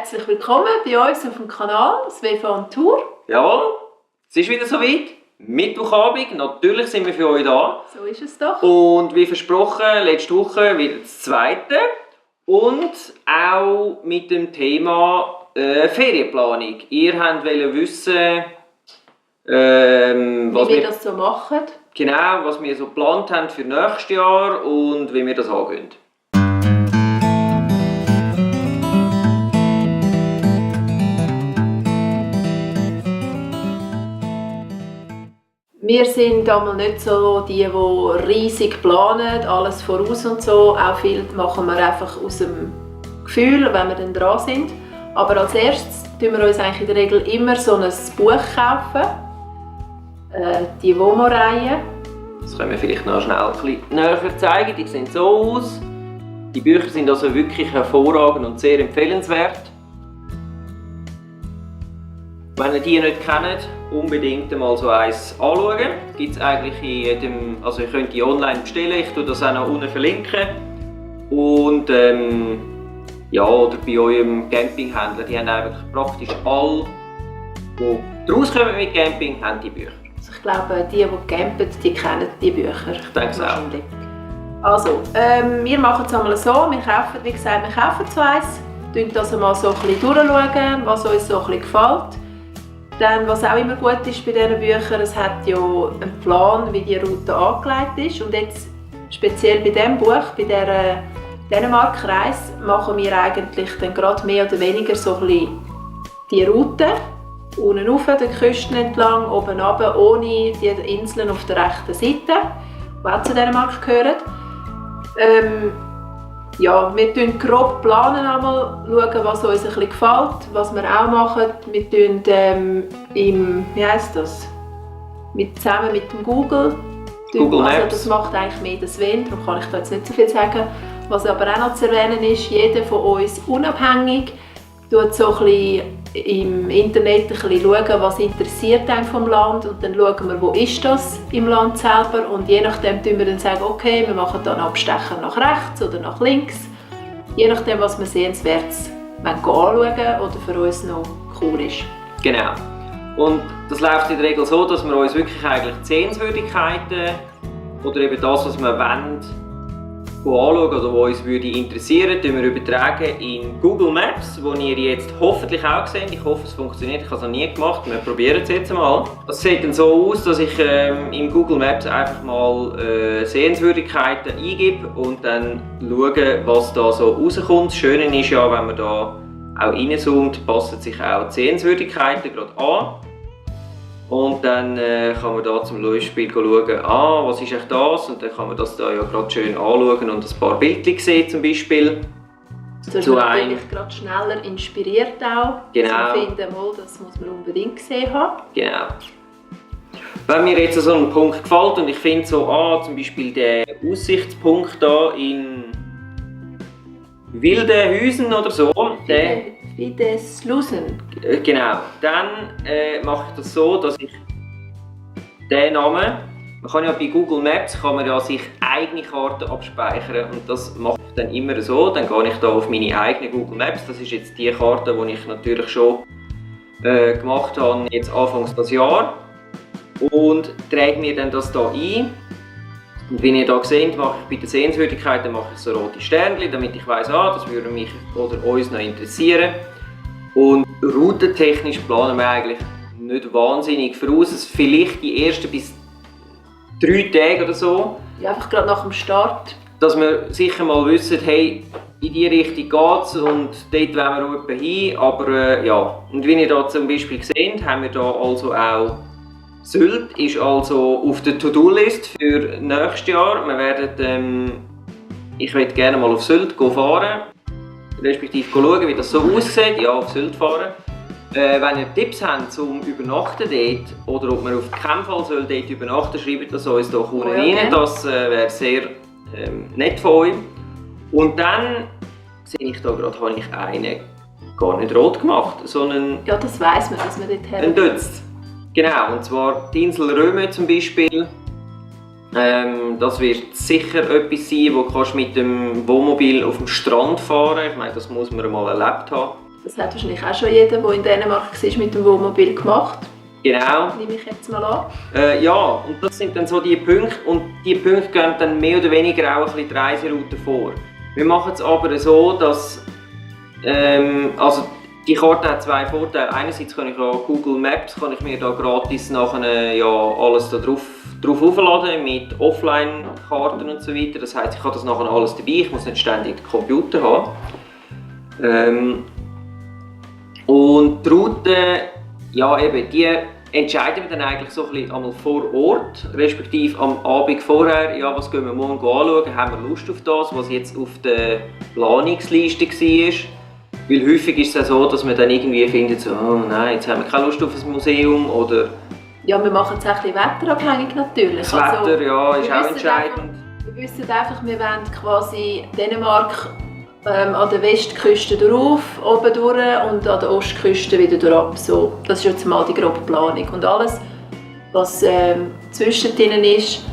Herzlich willkommen bei uns auf dem Kanal «SWEFA on Tour». Jawohl, es ist wieder soweit. Mittwochabend, natürlich sind wir für euch da. So ist es doch. Und wie versprochen, letzte Woche wieder das zweite. Und auch mit dem Thema Ferienplanung. Ihr wollt wissen, was wie wir das so machen. Genau, was wir so geplant haben für nächstes Jahr und wie wir das angehen. Wir sind einmal nicht so die riesig planen, alles voraus und so. Auch viel machen wir einfach aus dem Gefühl, wenn wir dann dran sind. Aber als erstes tun wir uns eigentlich in der Regel immer so ein Buch kaufen. Die WOMO-Reihe. Das können wir vielleicht noch schnell ein bisschen näher zeigen. Die sehen so aus. Die Bücher sind also wirklich hervorragend und sehr empfehlenswert. Wenn ihr die nicht kennt, unbedingt mal so eins anschauen. Gibt es eigentlich in jedem, also ihr könnt die online bestellen, ich tue das auch noch unten verlinken. Und ja, oder bei eurem Campinghändler, die haben eigentlich praktisch alle, die rauskommen mit Camping, haben die Bücher. Also ich glaube, die campen, die kennen die Bücher. Ich denke es auch. Also, wir machen es einmal so, wir kaufen, wie gesagt, wir kaufen so eins, schauen das mal so ein bisschen durchschauen, was uns so ein bisschen gefällt. Dann, was auch immer gut ist bei diesen Büchern, es hat ja einen Plan, wie die Route angelegt ist. Und jetzt speziell bei diesem Buch, bei dieser Dänemark-Reise, machen wir eigentlich dann gerade mehr oder weniger so ein bisschen die Route. Unten rauf, die Küsten entlang, oben runter, ohne die Inseln auf der rechten Seite, die auch zu Dänemark gehören. Ja, wir planen grob einmal, schauen, was uns ein bisschen gefällt. Was wir auch machen, wir tun zusammen mit dem Google Maps. Also das macht eigentlich mehr das Sven, darum kann ich da jetzt nicht so viel sagen. Was aber auch noch zu erwähnen ist, jeder von uns unabhängig schaut so ein bisschen im Internet ein bisschen schauen, was interessiert einen vom Land, und dann schauen wir, wo ist das im Land selber, und je nachdem sagen wir dann okay, wir machen dann Abstecher nach rechts oder nach links, je nachdem, was wir sehenswert anschauen oder für uns noch cool ist. Genau. Und das läuft in der Regel so, dass wir uns wirklich eigentlich die Sehenswürdigkeiten oder eben das, was wir wollen, anschauen oder was uns interessieren würde, übertragen in Google Maps, wo ihr jetzt hoffentlich auch seht. Ich hoffe, es funktioniert. Ich habe es noch nie gemacht. Wir probieren es jetzt mal. Es sieht dann so aus, dass ich in Google Maps einfach mal Sehenswürdigkeiten eingebe und dann schaue, was da so rauskommt. Das Schöne ist ja, wenn man da auch reinzoomt, passen sich auch die Sehenswürdigkeiten gerade an. Und dann kann man da zum Beispiel schauen, was ist echt das? Und dann kann man das da ja gerade schön anschauen und ein paar Bildchen sehen zum Beispiel. So ist man natürlich gerade schneller inspiriert auch. Genau. Also ich finde mal, das muss man unbedingt gesehen haben. Genau. Wenn mir jetzt so ein Punkt gefällt und ich finde so, zum Beispiel der Aussichtspunkt da in Wildenhausen oder so, Wildenhausen. Genau, dann mache ich das so, dass ich den Namen, man kann ja bei Google Maps sich eigene Karten abspeichern, und das mache ich dann immer so. Dann gehe ich da auf meine eigene Google Maps, das ist jetzt die Karte, die ich natürlich schon gemacht habe, jetzt Anfangs des Jahres, und trage mir dann das hier ein. Und wie ihr hier seht, mache ich bei den Sehenswürdigkeiten so rote Sternchen, damit ich weiss, das würde mich oder uns noch interessieren. Und routentechnisch planen wir eigentlich nicht wahnsinnig voraus. Vielleicht die ersten bis 3 Tage oder so. Ja, einfach gerade nach dem Start. Dass wir sicher mal wissen, hey, in diese Richtung geht es und dort wollen wir etwa hin. Aber ja, und wie ihr hier zum Beispiel seht, haben wir hier also auch Sylt ist also auf der To-Do-List für nächstes Jahr. Wir werden, ich möchte gerne mal auf Sylt fahren, respektive schauen, wie das so aussieht. Ja, auf Sylt fahren. Wenn ihr Tipps habt zum Übernachten dort oder ob man auf keinen Fall dort übernachten soll, schreibt das uns doch unten rein. Das wäre sehr nett von euch. Und dann sehe ich da gerade, habe ich einen gar nicht rot gemacht, sondern ja, das weiss man, dass man dort her. Ein Dutz. Genau, und zwar die Insel Röme zum Beispiel. Das wird sicher etwas sein, wo du mit dem Wohnmobil auf dem Strand fahren kannst. Ich meine, das muss man mal erlebt haben. Das hat wahrscheinlich auch schon jeder, der in Dänemark war, mit dem Wohnmobil gemacht. Genau. Nehme ich jetzt mal an. Ja, und das sind dann so die Punkte. Und die Punkte geben dann mehr oder weniger auch ein bisschen die Reiseroute vor. Wir machen es aber so, dass also die Karte hat zwei Vorteile. Einerseits kann ich an Google Maps kann ich mir da gratis nachher alles da drauf aufladen mit Offline-Karten und so weiter. Das heisst, ich habe das nachher alles dabei. Ich muss nicht ständig den Computer haben. Und die Route, ja eben, die entscheiden wir dann eigentlich so ein bisschen einmal vor Ort, respektive am Abend vorher, ja, was gehen wir morgen anschauen, haben wir Lust auf das, was jetzt auf der Planungsliste war. Weil häufig ist es ja so, dass man dann irgendwie findet, so, oh nein, jetzt haben wir keine Lust auf ein Museum oder... Ja, wir machen es auch ein bisschen wetterabhängig natürlich. Das Wetter, ja, ist auch entscheidend. Wir wissen einfach, wir wollen quasi Dänemark an der Westküste drauf, oben durch und an der Ostküste wieder durch. So, das ist jetzt mal die grobe Planung. Und alles, was zwischendrin ist,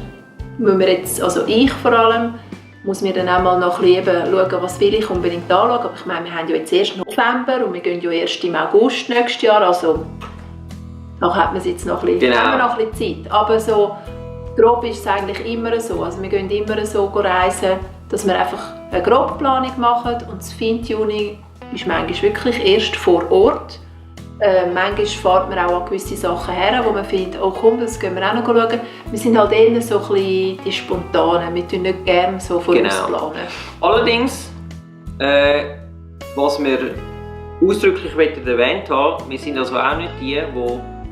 müssen wir jetzt, also ich vor allem, muss mir dann auch mal noch ein bisschen schauen, was will ich unbedingt anschauen. Aber ich meine, wir haben ja jetzt erst November und wir gehen ja erst im August nächstes Jahr. Also noch hat man es jetzt noch ein bisschen, haben wir noch ein bisschen Zeit. Aber so grob ist es eigentlich immer so. Also wir gehen immer so reisen, dass wir einfach eine Grobplanung machen und das Feintuning ist manchmal wirklich erst vor Ort. Manchmal fährt man auch an gewisse Sachen her, wo man findet, oh komm, das gehen wir auch noch schauen. Wir sind halt eher so ein bisschen die Spontanen, wir planen nicht gerne so vorausplanen. Allerdings, was wir ausdrücklich erwähnt haben, wir sind also auch nicht die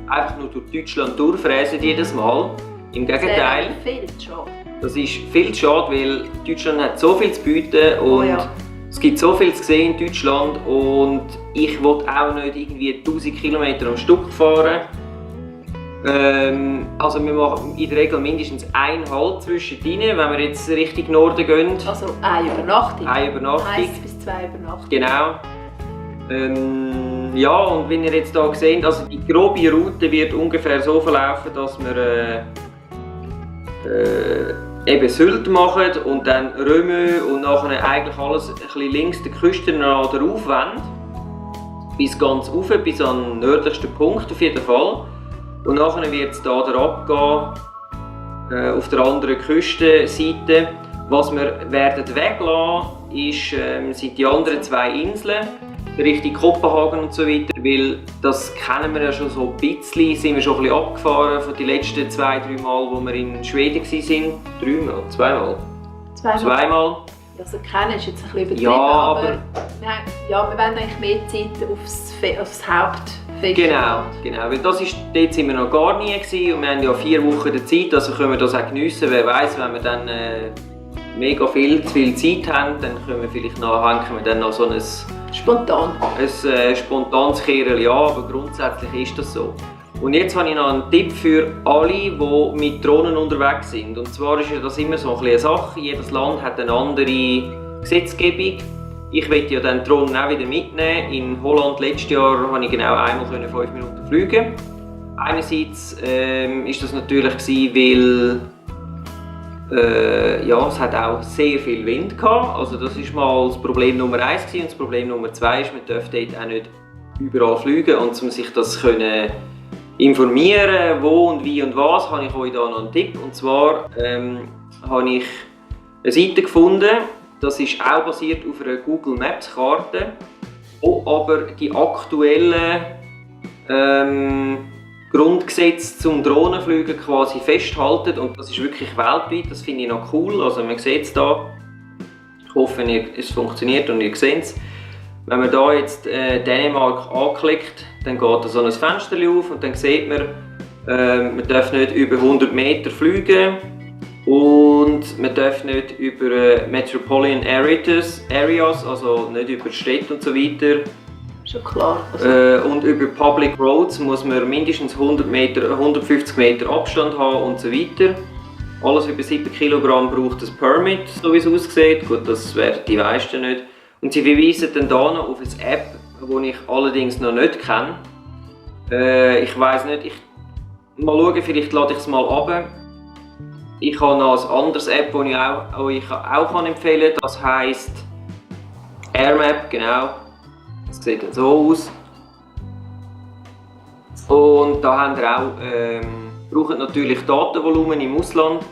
einfach nur durch Deutschland durchfräsen jedes Mal. Im Gegenteil. Das ist viel zu schade. Das ist viel zu schade, weil Deutschland hat so viel zu bieten und es gibt so viel zu sehen in Deutschland und ich will auch nicht irgendwie 1000 Kilometer am Stück fahren. Also wir machen in der Regel mindestens einen Halt zwischendrin, wenn wir jetzt Richtung Norden gehen. Also eine Übernachtung? Eine Übernachtung. 1 bis 2 Übernachtungen. Genau. Ja, und wie ihr jetzt hier seht, also die grobe Route wird ungefähr so verlaufen, dass wir eben Sylt machen und dann Römö und nachher eigentlich alles ein bisschen links der Küste drauf wollen. Bis ganz rauf, bis an den nördlichsten Punkt auf jeden Fall. Und nachher wird es hier abgehen, auf der anderen Küstenseite. Was wir werden weglassen, sind die anderen 2 Inseln. Richtung Kopenhagen und so weiter, weil das kennen wir ja schon so ein bisschen, sind wir schon ein bisschen abgefahren von den letzten 2-3 Mal, wo wir in Schweden waren. 3 Mal? 2 Mal? 2 Mal. Also kennen ist jetzt ein bisschen übertrieben, ja, aber wir wollen eigentlich mehr Zeit aufs Hauptfestival. Genau, weil dort sind wir noch gar nie gewesen und wir haben ja 4 Wochen Zeit, also können wir das auch geniessen. Wer weiss, wenn wir dann mega zu viel Zeit haben, dann können wir vielleicht hängen wir dann noch so ein spontanes Kehrchen, ja, aber grundsätzlich ist das so. Und jetzt habe ich noch einen Tipp für alle, die mit Drohnen unterwegs sind. Und zwar ist ja das immer so eine Sache, jedes Land hat eine andere Gesetzgebung. Ich möchte ja dann die Drohnen auch wieder mitnehmen. In Holland letztes Jahr konnte ich genau einmal 5 Minuten fliegen. Einerseits ist das natürlich weil es hat auch sehr viel Wind gehabt. Also das ist mal das Problem Nummer 1 gewesen. Und das Problem Nummer 2 ist, man darf dort auch nicht überall fliegen. Und um sich das können informieren, wo und wie und was, habe ich euch da noch einen Tipp. Und zwar habe ich eine Seite gefunden, das ist auch basiert auf einer Google Maps Karte, wo aber die aktuellen Grundgesetze zum Drohnenfliegen quasi festhalten und das ist wirklich weltweit, das finde ich noch cool, also man sieht es da. Ich hoffe, es funktioniert und ihr seht es. Wenn man da jetzt Dänemark anklickt, dann geht da so ein Fenster auf und dann sieht man, man darf nicht über 100 Meter fliegen und man darf nicht über Metropolitan Areas, also nicht über Städte und so weiter. Schon klar. Und über Public Roads muss man mindestens 150 Meter Abstand haben und so weiter. Alles über 7 Kilogramm braucht ein Permit, so wie es aussieht. Gut, das werden die meisten nicht. Und sie verweisen dann hier noch auf eine App, die ich allerdings noch nicht kenne. Ich weiss nicht, mal schauen, vielleicht lade ich es mal runter. Ich habe noch eine andere App, die ich euch auch empfehlen kann. Das heisst AirMap, genau. Das sieht dann so aus. Und da haben wir auch, brauchen natürlich Datenvolumen im Ausland,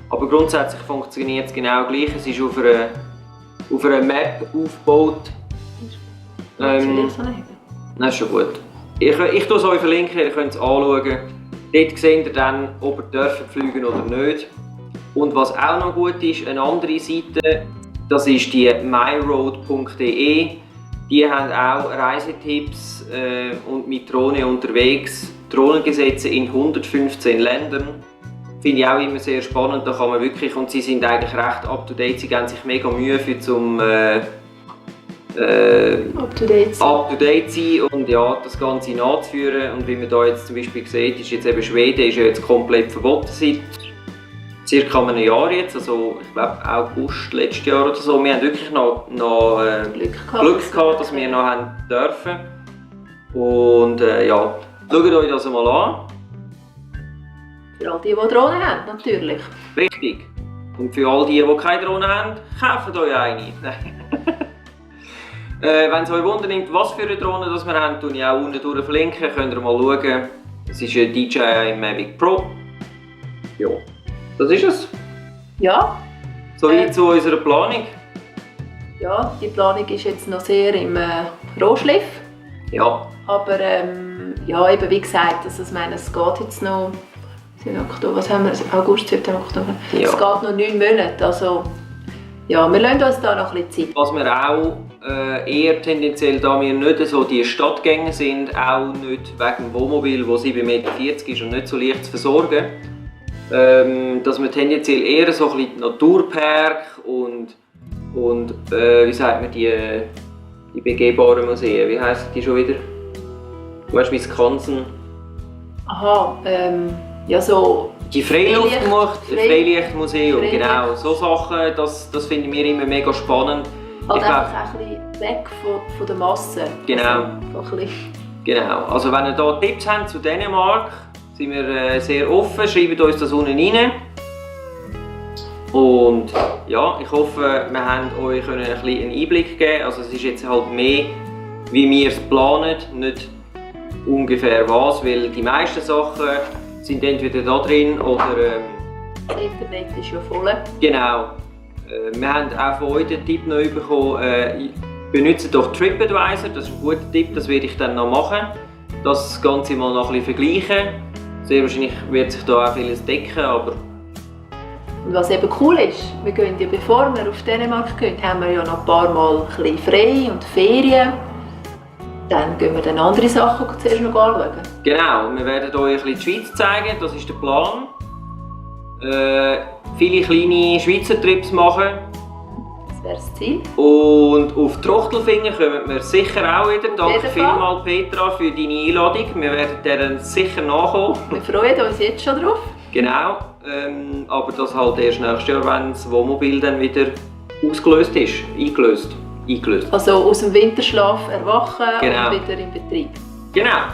aber grundsätzlich funktioniert es genau gleich. Es ist auf einer Map aufgebaut. Das ist schon gut. Ich tue es euch verlinken, ihr könnt es anschauen. Dort seht ihr dann, ob ihr dürft fliegen oder nicht. Und was auch noch gut ist, eine andere Seite, das ist die myroad.de. Die haben auch Reisetipps und mit Drohne unterwegs. Drohnengesetze in 115 Ländern. Finde ich auch immer sehr spannend. Da kann man wirklich, und sie sind eigentlich recht up to date. Sie geben sich mega Mühe für zum up to date sein und ja, das Ganze nachzuführen. Und wie man da jetzt zum Beispiel sieht, ist jetzt eben Schweden ist ja jetzt komplett verboten seit circa einem Jahr jetzt, also ich glaube August letztes Jahr oder so. Wir haben wirklich noch Glück gehabt, dass wir noch haben dürfen. Und ja, schaut euch das mal an. Für all die Drohnen haben, natürlich. Richtig. Und für all die keine Drohnen haben, kauft euch eine. Wenn es euch wundert, was für eine Drohne das wir haben, tue ich auch unten durch verlinken. Könnt ihr mal schauen. Es ist eine DJI Mavic Pro. Ja, das ist es. Ja. Soweit zu unserer Planung. Ja, die Planung ist jetzt noch sehr im Rohschliff. Ja. Aber ja, eben wie gesagt, also, ich meine, es geht jetzt noch. Was haben wir? August, September, Oktober. Ja. Es geht noch 9 Monate. Also, ja, wir lassen uns da noch ein bisschen Zeit. Was wir auch eher tendenziell, da wir nicht so die Stadtgänger sind, auch nicht wegen dem Wohnmobil, das 7,40 Meter ist und nicht so leicht zu versorgen, dass wir tendenziell eher so ein bisschen Naturpark und wie sagt man, die begehbaren Museen, wie heissen die schon wieder? Du weißt, Wisconsin. Aha, ja so... Die Freilichtmuseum, genau. So Sachen, das finden wir immer mega spannend. Halt einfach ein bisschen weg von der Masse. Genau. Also, genau. Also wenn ihr da Tipps habt zu Dänemark, sind wir sehr offen, schreibt uns das unten rein. Und ja, ich hoffe, wir haben euch ein bisschen einen Einblick geben. Also es ist jetzt halt mehr, wie wir es planen, nicht ungefähr was, weil die meisten Sachen sind entweder da drin oder... das Internet ist ja voll. Genau. Wir haben auch von euch den Tipp noch bekommen, benutzt doch TripAdvisor, das ist ein guter Tipp, das werde ich dann noch machen. Das Ganze mal noch ein bisschen vergleichen. Sehr wahrscheinlich wird sich da auch vieles decken, aber... Und was eben cool ist, wir gehen ja, bevor wir auf Dänemark gehen, haben wir ja noch ein paar Mal ein bisschen frei und Ferien. Dann gehen wir dann andere Sachen zuerst noch anschauen. Genau, wir werden euch ein bisschen die Schweiz zeigen, das ist der Plan. Viele kleine Schweizer Trips machen. Das wäre das Ziel. Und auf Trochtelfingen kommen wir sicher auch wieder. Danke vielmals Petra für deine Einladung. Wir werden dir sicher nachkommen. Wir freuen uns jetzt schon drauf. Genau, aber das halt erst nächstes Jahr, wenn das Wohnmobil dann wieder ausgelöst ist, eingelöst. Also aus dem Winterschlaf erwachen genau. Und wieder in Betrieb. Genau.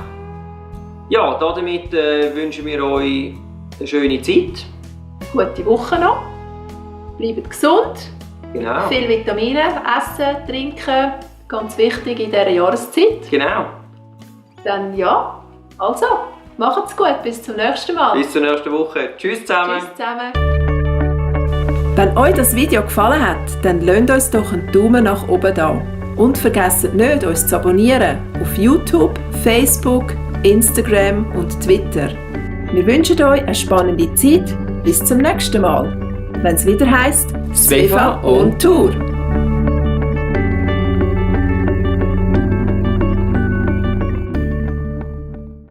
Ja, damit wünschen wir euch eine schöne Zeit. Gute Woche noch. Bleibt gesund. Genau. Viel Vitamine, essen, trinken. Ganz wichtig in dieser Jahreszeit. Genau. Dann ja, also, macht's gut. Bis zum nächsten Mal. Bis zur nächsten Woche. Tschüss zusammen. Tschüss zusammen. Wenn euch das Video gefallen hat, dann lasst uns doch einen Daumen nach oben da. Und vergesst nicht, uns zu abonnieren auf YouTube, Facebook, Instagram und Twitter. Wir wünschen euch eine spannende Zeit. Bis zum nächsten Mal, wenn es wieder heisst «Svefa on Tour».